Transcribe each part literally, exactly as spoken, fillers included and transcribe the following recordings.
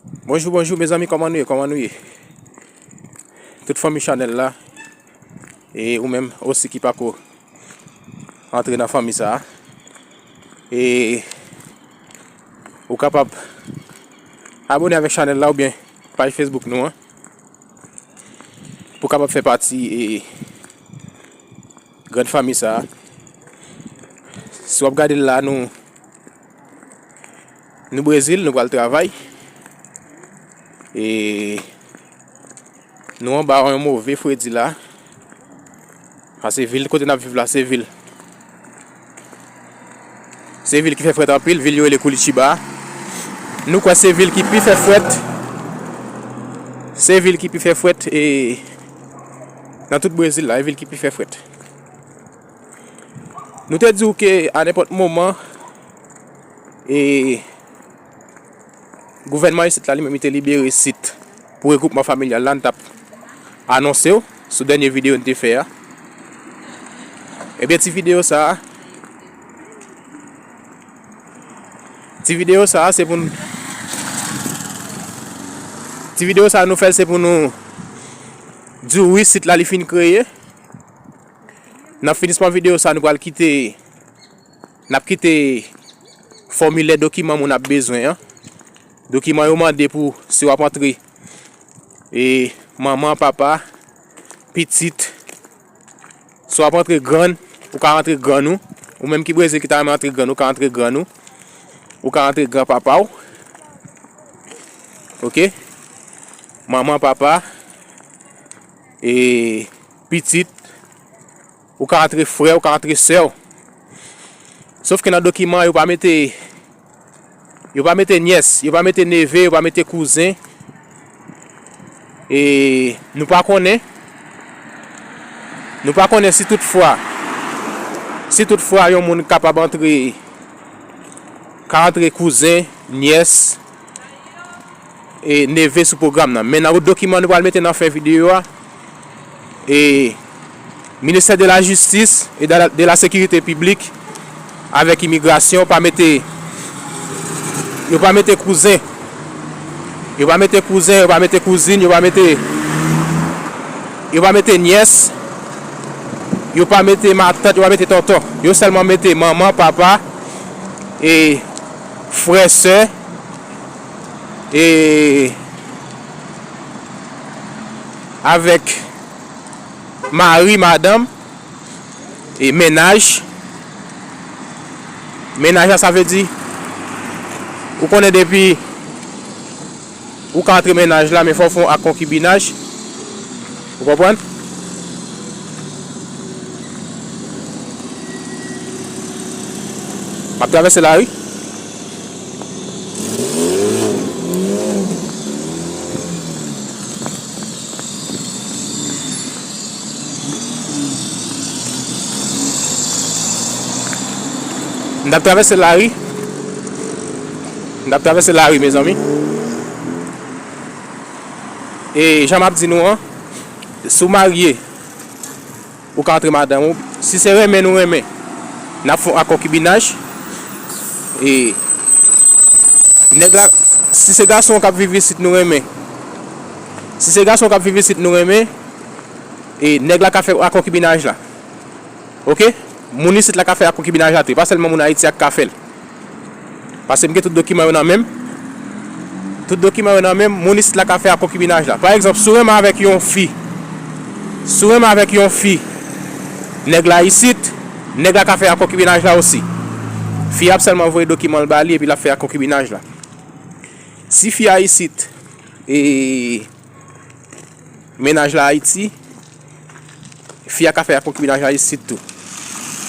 Bonjou, bonjou, mezanmi, kòman nou ye? Kòman nou ye? Tout fanmi chanèl la, e ou menm osi ki pako antre nan fanmi sa a. E ou kapab abòne avèk chanèl la oubyen paj Facebook nou an, pou kapab fè pati, e, grann fanmi sa a. Si w ap gade l la, nou, nou Brezil, nou pral travay. E nou anba yon move fredi la. Paske vil kote n ap viv la, se vil. Se vil ki fè frèt anpil, vil yo rele Curitiba. Nou kwè se vil ki pi fè frèt. Se vil ki pi fè frèt, e, nan tout Brezil la, e vil ki pi fè frèt. Nou te di w ke a nenpòt moman, e, gouvènman isit la, li menm, li te libere sit pou regwoupman familyal la, n t ap anonse w sou dènye videyo n te fè a. Ebyen, ti videyo sa a, ti videyo sa a, se pou n, ti videyo sa a, nou fè l, se pou nou di w wi, sit la, li fin kreye. Nan finisman videyo sa, nou pral kite, n ap kite fòmilè dokiman moun ap bezwen an. Dokiman yo mande pou si w ap antre, e, manman, papa, pitit. Si w ap antre grann, ou ka antre grann ou. Ou menm ki Brezil ki ta renmen antre grann ou, ou ka antre grann ou. Ou ka antre granpapa w. Oke? Manman, papa, e, pitit. Ou ka antre frè, ou ka antre sè w. Sof ke nan dokiman, yo pa mete, yo pa mete nyès, yo pa mete neve, yo pa mete kouzen. E nou pa konnen, nou pa konnen si toutfwa, si toutfwa yon moun kapab antre, ka antre kouzen, nyès, e, neve sou pwogram nan. Men nan dokiman nou pral mete nan fen videyo a, e, Ministè de la Jistis e de la, de la Sekirite Piblik avèk Imigrasyon pa mete, yo pa mete kouzen, yo pa mete kouzen, yo pa mete kouzin, yo pa mete, yo pa mete nyès, yo pa mete matant, yo pa mete tonton. Yo sèlman mete manman, papa, e frè, sè, e avèk mari, madanm, e mennaj. Mennaj la, sa vle di, ou konnen depi ou ka antre mennaj la, men fò w fè yon ak konkibinaj. Ou konprann? M ap travèse lari. M t ap travèse lari. M t ap travèse lari, mezanmi. E jan m ap di nou an, si w marye, ou ka antre madanm ou. Si se renmen nou renmen, n ap fè yon ak konkibinaj. E nèg la, si se gason k ap viv isit nou renmen, si se gason k ap viv isit nou renmen, e nèg la ka fè ak konkibinaj la. Oke? Moun isit la ka fè ak konkibinaj la tou. E pa sèlman moun Ayiti a k ka fè l. Paske m gen tout dokiman yo nan men m. Tout dokiman yo nan men m, moun isit la ka fè ak konkibinaj la. Pa egzanp, si w renmen avèk yon fi, si w renmen avèk yon fi, nèg la isit, nèg la ka fè ak konkibinaj la osi. Fi a ap sèlman voye dokiman l ba li epi l ap fè ak konkibinaj la. Si fi a isit, e mennaj la Ayiti, fi a ka fè ak konkibinaj la isit tou.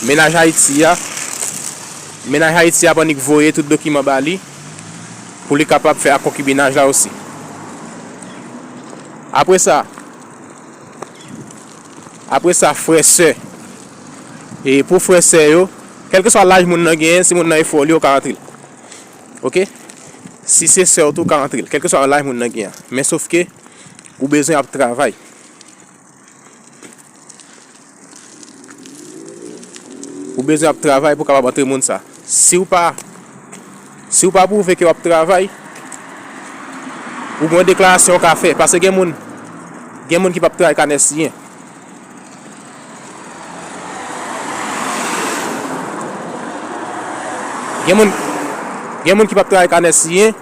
Mennaj Ayiti a, mennaj Ayiti a ap annik voye tout dokiman ba li pou li kapab fè ak konkibinaj la osi. Apre sa, apre sa, frè, sè. E pou frè, sè yo, kèlkeswa laj moun nan genyen, si moun nan e frè w li, ou ka antre l. Oke? Si se sè w tou, ou ka antre l, kèlkeswa laj moun nan genyen. Men sof ke ou bezwen ap travay. Ou bezwen ap travay pou w kapab antre moun sa. Si w pa, si w pa pwouve ke w ap travay, Ou gen yon deklarasyon w ka fè. Paske gen moun, gen moun ki p ap travay kanè siyen. Gen moun, gen moun ki p ap travay kanè siyen.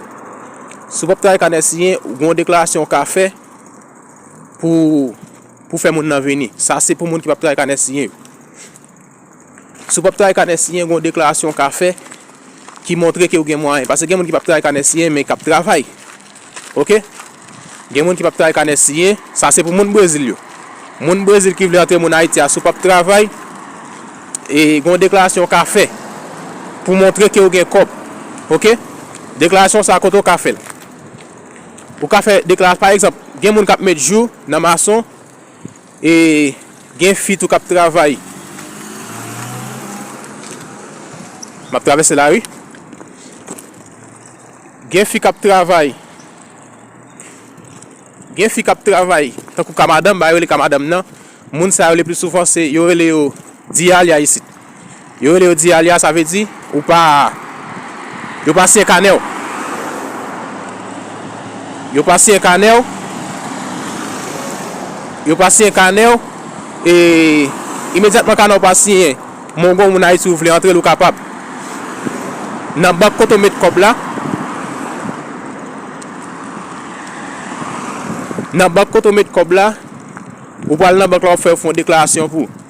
Si w p ap travay kanè siyen, ou gen yon deklarasyon w ka fè pou, pou fè moun nan vini. Sa se pou moun ki p ap travay kanè siyen yo. Si w p ap travay kanè siyen, gen yon deklarasyon w ka fè ki montre ke w gen mwayen. Paske gen moun ki p ap travay kanè siyen, men k ap travay. Oke? Gen moun ki p ap travay kanè siyen, sa se pou moun Brezil yo. Moun Brezil ki vle antre moun Ayiti a, si w p ap travay, e gen yon deklarasyon w ka fè pou montre ke w gen kòb. Oke? Deklarasyon sa, kote w ka fè l? Ou ka fè deklarasyon, pa egzanp, gen moun k ap met jou nan mason, e gen fi tou k ap travay. M ap travèse lari. Gen fi k ap travay. Gen fi k ap travay tankou ka madanm, ba yo rele ka madanm nan. Moun sa yo le pli souvan se, yo rele yo diyalya isit. Yo rele yo diyalya, sa vle di ou pa, yo pa siyen kanè w. Yo pa siyen kanè w. Yo pa siyen kanè w. E imedyatman kanè w pa siyen, men w gen yon moun Ayiti ou vle antre l, ou kapab. Nan bank kote w met kòb la, nan bank kote w met kòb la, ou pral nan bank la, w ap fè yo fè yon deklarasyon pou ou.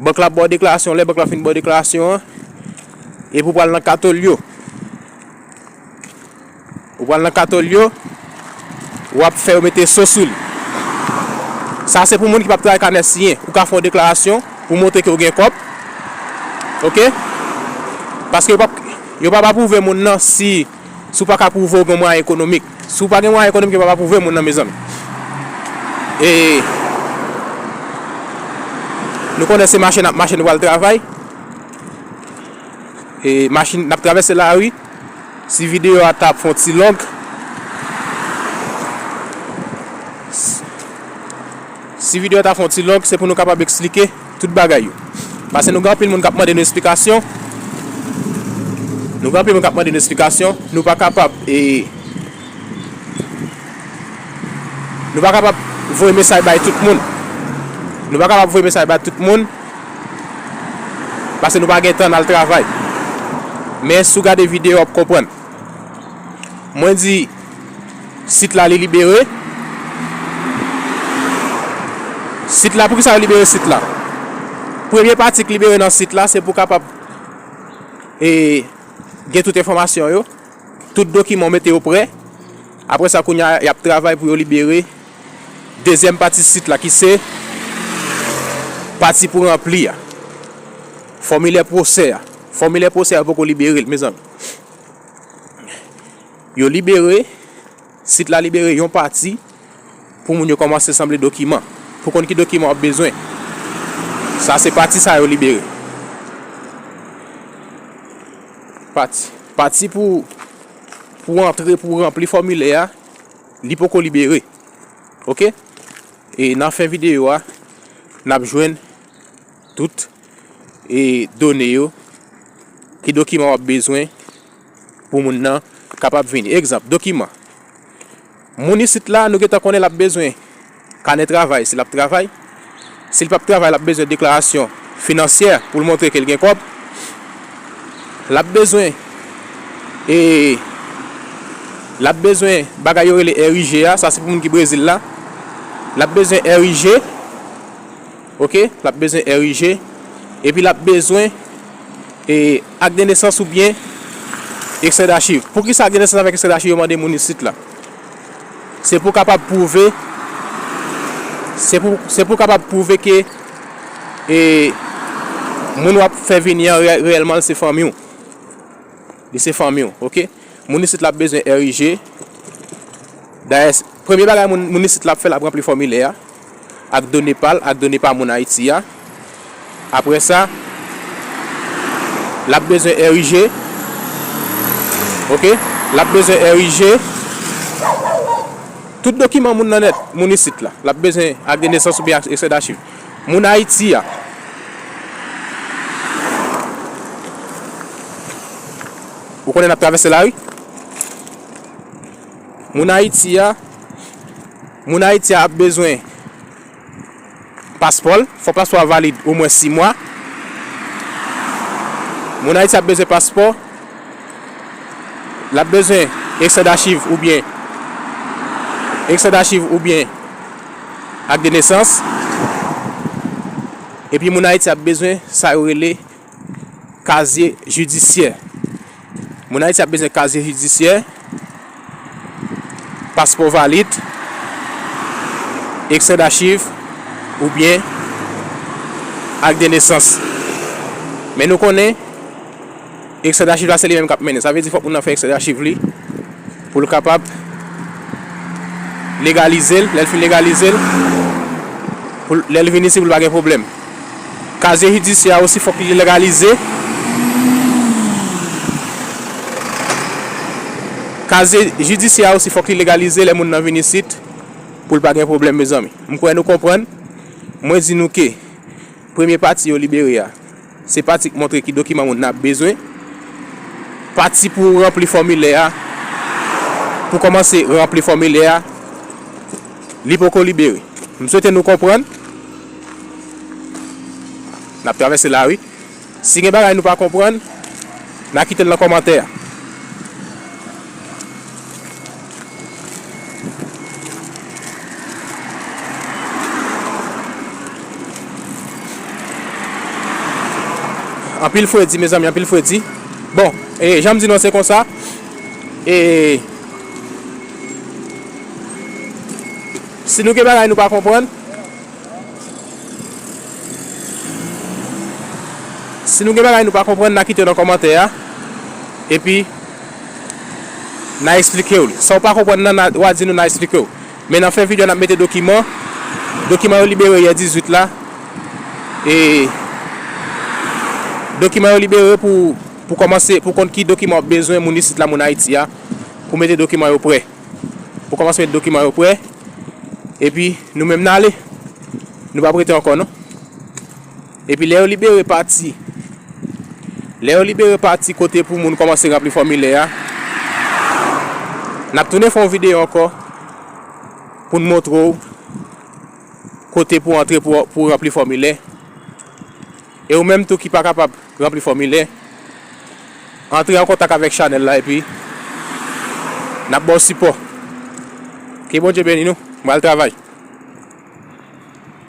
Bank la ap ba w deklarasyon, lè bank la fin ba w deklarasyon an, epi w pral nan katol yo. Ou pral nan katol yo, w ap fè yo mete so sou li. Sa se pou moun ki p ap travay kanè siyen. Ou ka fè yon deklarasyon pou montre ke w gen kòb. Oke? Paske yo p ap, yo p ap apwouve moun nan si, si w pa ka pwouve w gen mwayen ekonomik. Si w pa gen mwayen ekonomik, yo p ap apwouve moun nan, mezanmi. E nou konnen se mache n ap mache, nou pral travay. E machin, n ap travèse lari. Si videyo a t ap fè yon ti long, si videyo a t ap fè yon ti long, se pou nou kapab eksplike tout bagay yo. Paske nou gen anpil moun k ap mande nou esplikasyon. Nou gen anpil moun k ap mande nou esplikasyon. Nou pa kapab, e, nou pa kapab voye mesaj bay tout moun. Nou pa kapab voye mesaj bay tout moun. Paske nou pa gen tan n al travay. Men si w gade videyo a, w ap konprann. Mwen di, sit la, li libere. Sit la, poukisa yo libere sit la? Premye pati k libere nan sit la, se pou kapab, e, gen tout enfòmasyon yo, tout dokiman w mete yo prè. Apre sa, kounye a, y ap travay pou yo libere dezyèm pati sit la, ki se pati pou ranpli a. Fòmilè pwosè a. Fòmilè pwosè a, yo poko libere l, mezanmi. Yo libere, sit la libere yon pati pou moun yo kòmanse sanble dokiman. Pou konn ki dokiman w ap bezwen. Sa se pati sa yo libere. Pati, pati pou, pou antre, pou ranpli fòmilè a, li poko libere. Oke? E nan fen videyo a, n ap jwenn tout, e, done yo, ki dokiman w ap bezwen pou moun nan kapab vini. Egzanp, dokiman. Moun isit la, nou gentan konnen l ap bezwen kanè travay, si l ap travay. Si l p ap travay, l ap bezwen deklarasyon finansyè pou l montre ke l gen kòb. L ap bezwen, e, l ap bezwen bagay yo rele R I G a, sa se pou moun ki Brezil la. L ap bezwen R I G, oke? L ap bezwen R I G. Epi l ap bezwen, e, ak de nesans oubyen ekstrè dachiv. Poukisa ak de nesans avèk ekstrè dachiv yo mande moun isit la? Se pou kapab pwouve, se pou, se pou kapab pwouve ke, e, moun w ap fè vini an, reyè-, reyèlman, li se fanmi w. Li se fanmi w, oke? Moun isit la ap bezwen R I G. Dayè, premye bagay moun, moun isit la ap fè, l ap ranpli fòmilè a ak done pa l, ak done pa moun Ayiti a. Apre sa, l ap bezwen R I G. Oke? L ap bezwen R I G. Tout dokiman moun nan nèt, moun isit la. L ap bezwen ak de nesans oubyen ak ekstrè dachiv. Moun Ayiti a. Ou konnen n ap travèse lari? Moun Ayiti a, moun Ayiti a ap bezwen paspò l, fò paspò a valid omwen sis mwa. Moun Ayiti ap bezwen paspò, l ap bezwen ekstrè dachiv oubyen ekstrè dachiv oubyen ak de nesans. Epi moun Ayiti ap bezwen sa yo rele kazye jidisyè. Moun Ayiti ap bezwen kazye jidisyè, paspò valid, ekstrè dachiv oubyen ak de nesans. Men nou konnen ekstrè dachiv la se li menm k ap mennen. Sa vle di fòk moun nan fè ekstrè dachiv li pou l kapab legalize l. Lè l fin legalize l, pou l- lè l vin isit pou l pa gen pwoblèm. Kazye jidisyè a osi fòk li legalize. Kazye jidisyè a osi fòk li legalize lè moun nan vin isit pou l pa gen pwoblèm, mezanmi. M kwè nou konprann. Mwen di nou ke premye pati yo libere a, se pati k montre ki dokiman moun nan ap bezwen. Pati pou ranpli fòmilè a, pou kòmanse ranpli fòmilè a, li poko libere. M swete nou konprann. N ap travèse lari. Si gen bagay nou pa konprann, n a kite l nan kòmantè a. Anpil fredi, mezanmi, anpil fredi. Bon, e, jan m di nou an, se konsa. E, si nou gen bagay nou pa konprann, si nou gen bagay nou pa konprann, n a kite yo nan kòmantè a. Epi, n a eksplike w li. Sa w pa konprann nan, n a, w a di nou, n a eksplike w. Men nan fen videyo a, n ap mete dokiman. Dokiman yo libere yè dizuit la. E dokiman yo libere pou, pou kòmanse, pou konn ki dokiman w ap bezwen, moun isit la, moun Ayiti a, pou mete dokiman yo prè. Pou kòmanse mete dokiman yo prè. Epi, nou menm n ale. Nou p ap rete ankò, non. Epi lè yo libere pati, lè yo libere pati kote pou moun kòmanse ranpli fòmilè a, n ap tounen fè yon videyo ankò pou n montre w kote pou antre pou, pou ranpli fòmilè. E ou menm tou ki pa kapab ranpli fòmilè, antre an kontak avèk chanèl la epi n ap ba w sipò. Ke Bondye beni nou. Mwen al travay.